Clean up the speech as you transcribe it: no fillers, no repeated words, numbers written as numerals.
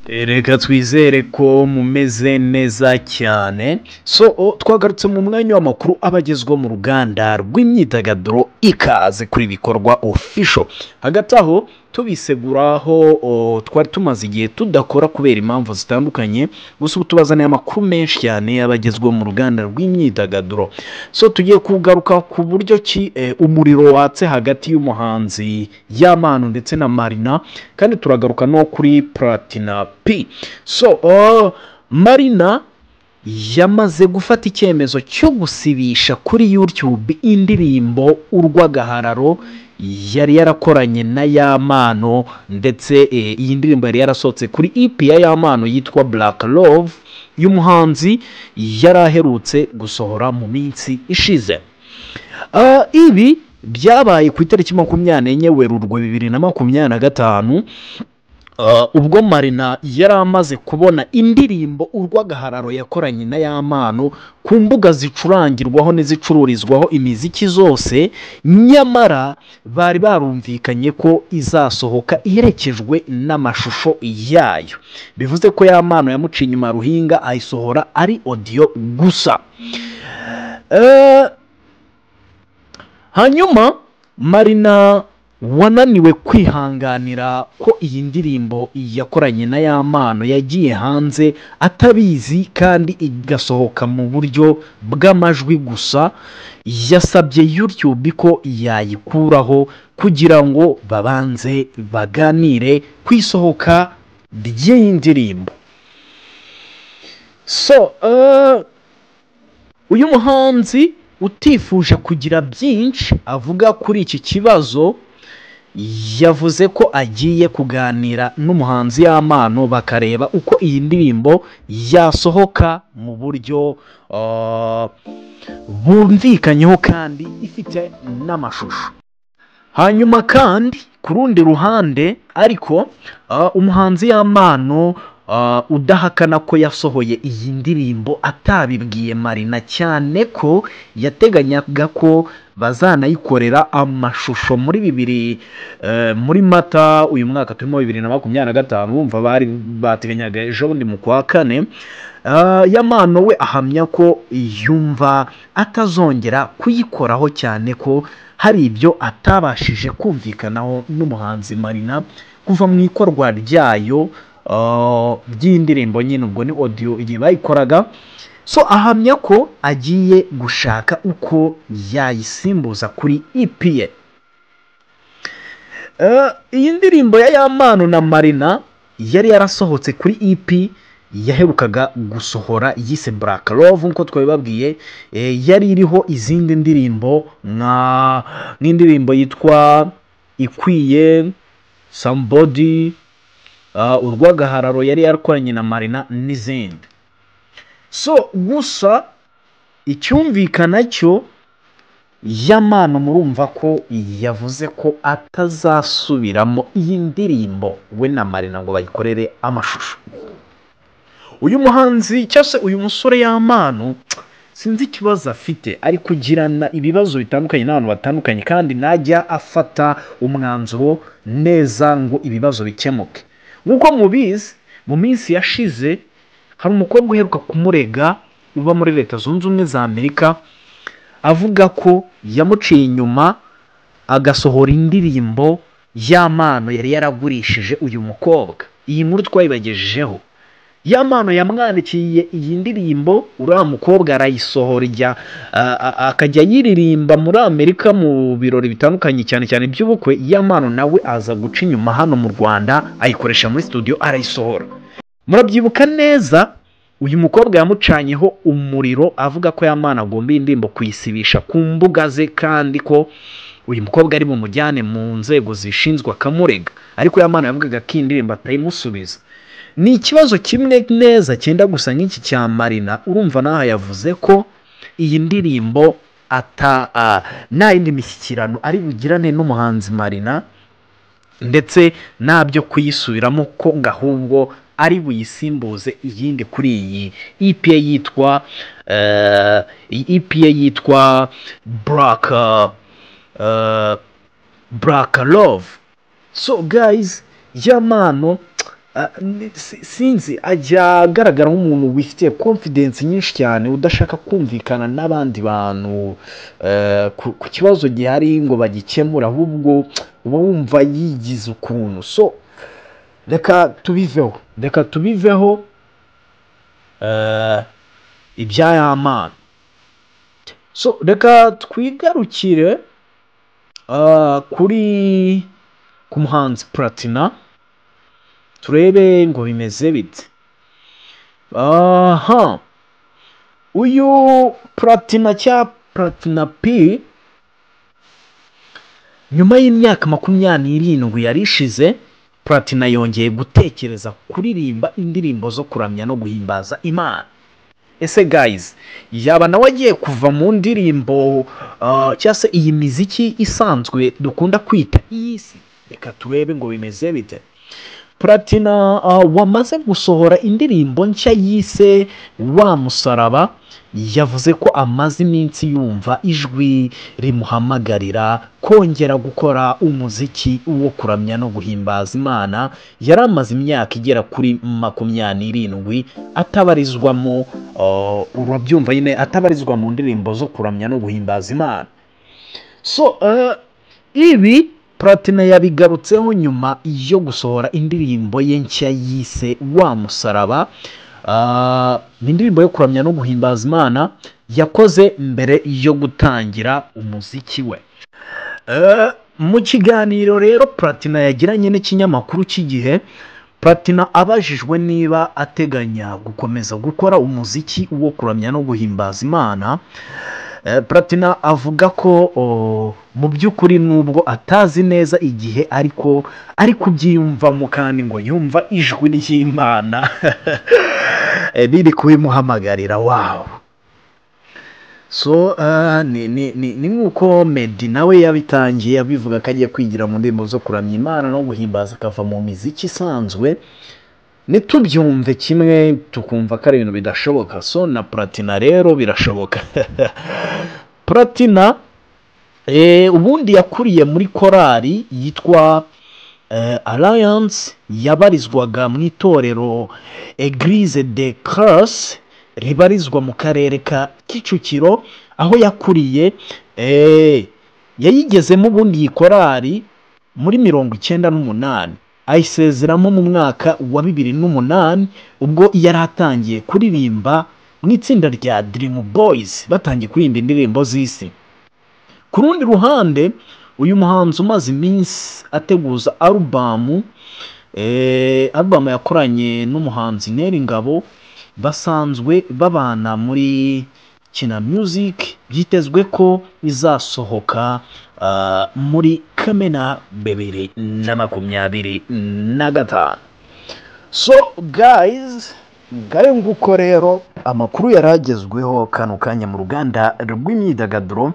Reka twizere ko mumeze neza cyane. So twagarutse mu mwanya w'amakuru abagezwa mu ruganda rw'imyidagaduro. Ikaze kuri Bikorwa Official. Hagati aho tubiseguraho, twari tumaze igihe tudakora kubera impamvu zitandukanye, gusa ubu tubazaniye amakuru menshi cyane abagezwa mu ruganda rw'imyidagaduro. So tugiye kugaruka ku buryo ki umuriro watse hagati y'umuhanzi Yampano ndetse na Marina, kandi turagaruka no kuri Platina P. So Marina yamaze gufata icyemezo cyo gusibisha kuri YouTube indirimbo Urw'agahararo yari yarakoranye na Yampano, ndetse iyi ndirimbo yari yarasohotse kuri EP ya Yampano yitwa Black Love, y'umuhanzi yari aherutse gusohora mu minsi ishize. Ibi byabaye ku itariki 24 Werurwe 2025, ubwo Marina yari amaze kubona indirimbo Urw'agahararo yakoranye na Yampano ku mbuga zicurangirwaho n'izicururizwaho imiziki zose, nyamara bari barumvikanye ko izasohoka iherekejwe n'amashusho yayo. Bivuze ko Yampano yamuciye inyuma ruhinga, ayisohora ari audio gusa. Hanyuma Marina wananiwe kwihanganira ko iyi ndirimbo yakoranye na Yampano yagiye hanze atabizi kandi igasohoka mu buryo bw'amajwi gusa, yasabye YouTube ko yayikuraho kugira ngo babanze baganire ku isohoka ry'iyi ndirimbo. So uyu muhanzi utifuje kugira byinshi avuga kuri iki kibazo, yavuze ko agiye kuganira n'umuhanzi Yampano bakareba uko iyi ndirimbo yasohoka mu buryo bumvikanyeho kandi ifite n'amashusho. Hanyuma kandi ku rundi ruhande ariko, umuhanzi Yampano udahakana ko yasohoye iyi ndirimbo atabibwiye Marina, cyane ko yateganyaga ko bazanayikorera amashusho muri bibiri muri Mata uyu mwaka turimo 2025, bumva bari bateganyaga ejo bundi mu kwa kane. Yampano we ahamya ko yumva atazongera kuyikoraho, cyane ko hari ibyo atabashije kumvikanaho n'umuhanzi Marina kuva mu ikorwa ryayo, ry'indirimbo nyine, ubwo ni audio igihe bayikoraga. So ahamya ko agiye gushaka uko yayisimbuza kuri EP ye. Iyi ndirimbo ya Yampano na Marina yari yarasohotse kuri EP yaherukaga gusohora yise Black Love, nk'uko twabibabwiye, yari iriho izindi ndirimbo nk'indirimbo yitwa Ikwiye, Somebody, Urw'agahararo yari yarakoranye na Marina n'izindi. So gusa icyumvikana cyo, Yampano murumva ko yavuze ko atazasubiramo iyi ndirimbo we na Marina ngo bayikorere amashusho. Uyu muhanzi cyangwa se uyu musore Yampano, sinzi ikibazo afite, ari kugirana ibibazo bitandukanye n'abantu batandukanye, kandi najya afata umwanzuro neza ngo ibibazo bikemuke. Nk'uko mubizi, mu minsi yashize hari umukobwa uheruka kumurega uba muri Leta Zunze Ubumwe za Amerika, avuga ko yamuciye inyuma agasohora indirimbo Yampano yari yaragurishije uyu mukobwa. Iyi nkuru twayibagejejeho. Yampano yamwandikiye iyi ndirimbo, uriya mukobwa arayisohora, ijya akajya ayiririmba muri Amerika mu birori bitandukanye, cyane cyane iby'ubukwe. Yampano nawe aza guca inyuma hano mu Rwanda, ayikoresha muri studio, arayisohora. Murabyibuka neza, uyu mukobwa yamucanyeho umuriro avuga ko Yampano agomba iyi ndirimbo kuyisibisha ku mbuga ze, kandi ko uyu mukobwa ari bumujyane mu nzego zishinzwe akamurega. Ariko Yampano yavugaga ko iyi ndirimbo atayimusubiza. Ni ikibazo kimwe neza cyenda gusa nk'iki cya Marina. Urumva n'aha yavuze ko iyi ndirimbo ata nta yindi mishyikirano ari bugirane n'umuhanzi Marina, ndetse ntabyo kuyisubiramo, ko ngo ahubwo ari buyisimbuze iyindi kuri iyi EP yitwa iyi EP yitwa Black Love. So guys, Yampano Sinzi, ajya agaragara nk'umuntu wifitiye confidence nyinshi cyane, udashaka kumvikana n'abandi bantu ku kibazo gihari ngo bagikemure, ahubwo uba wumva yigize ukuntu. So reka tubiveho, reka tubiveho ibya Yampano. So reka twigarukire kuri ku muhanzi Platina, turebe ngo bimeze bite. Aha, uyu Platina cya Platina P, nyuma y'imyaka 27 yari ishize, Platina yongeye gutekereza kuririmba indirimbo zo kuramya no guhimbaza Imana. Ese guys, yaba nawe agiye kuva mu ndirimbo cyangwa se iyi miziki isanzwe dukunda kwita iy'isi? Reka turebe ngo bimeze bite. Platina wamaze gusohora indirimbo nshya yise "Wa Musaraba" yavuze ko amaze iminsi yumva ijwi rimuhamagarira kongera gukora umuziki wo kuramya no guhimbaza Imana yari amaze imyaka igera kuri 27 atabarizwamo. Urabyumva nyine, atabarizwa mu ndirimbo zo kuramya no guhimbaza Imana. So ibi Platina yabigarutseho nyuma yo gusohora indirimbo ye nshya yise "Wa Musaraba". Ni indirimbo yo kuramya no guhimbaza Imana yakoze mbere yo gutangira umuziki we. Mu kiganiro rero Platina yagiranye n'ikinyamakuru cy'Igihe, Platina abajijwe niba ateganya gukomeza gukora umuziki wo kuramya no guhimbaza Imana, Platina avuga ko mu by'ukuri nubwo atazi neza igihe, ariko ari kubyiyumvamo, kandi ngo yumva ijwi ry'Imana riri kubimuhamagarira. Wow! So ni nk'uko Meddy nawe yabitangiye abivuga ko agiye kwigira mu ndirimbo zo kuramya Imana no guhimbaza, akava mu miziki isanzwe, ntitubyumve kimwe, tukumva ko ari ibintu bidashoboka. So na Platina rero birashoboka. Platina ubundi yakuriye muri korali yitwa Alliance, yabarizwaga mu itorero Eglise de Christ ribarizwa mu karere ka Kicukiro aho yakuriye. Yayigezemo ubundi iyi korali muri 98, ayisezeramo mu mwaka wa 2008, ubwo yari atangiye kuririmba mu itsinda rya Dream Boys, batangiye kuririmba indirimbo z'isi. Ku rundi ruhande, uyu muhanzi umaze iminsi ateguza alubamu yakoranye n'umuhanzi Nel Ngabo basanzwe babana muri Kina Music, byitezwe ko izasohoka muri Kamena 2025. So guys, ngayo nguko rero amakuru yari agezweho kano kanya mu ruganda rw'imyidagaduro.